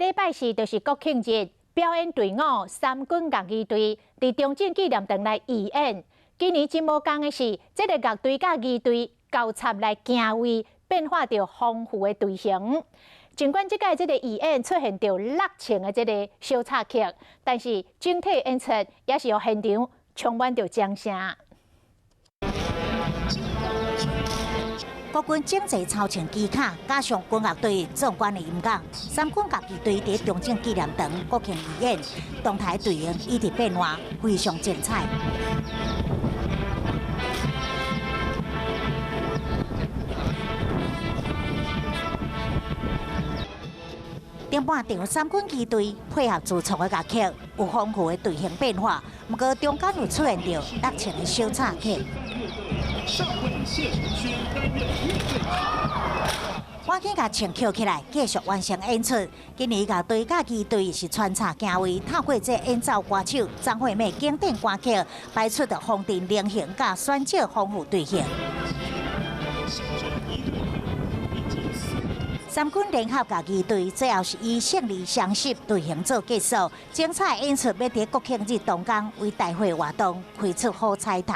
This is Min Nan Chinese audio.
禮拜四就是國慶日，表演隊伍三軍樂儀隊佇中正紀念堂來義演。今年真無仝的是，這个樂隊佮儀隊交插來行位，變化著豐富的隊形。儘管這屆這个義演出現著六穿的這个小插曲，但是整體演出也是予現場充滿著掌聲。國軍整齊操穿機卡，加上軍樂隊壯觀的音樂，三軍樂儀隊佇中正紀念堂國慶義演，動態隊形一直變換，非常精彩。頂半場三軍儀隊配合自創的樂曲，有豐富的隊形變化，毋過中間有出現著六穿的小插曲。趕緊共穿抾起來，繼續完成演出。今年樂隊佮儀隊是穿插行位，透過這演奏歌手張惠妹經典歌曲，擺出著方陣靈形佮選手豐富隊形。三軍聯合樂儀隊最後是以勝利雙十隊形做結束，精彩演出欲佇國慶日當天為大會活動開出好彩頭。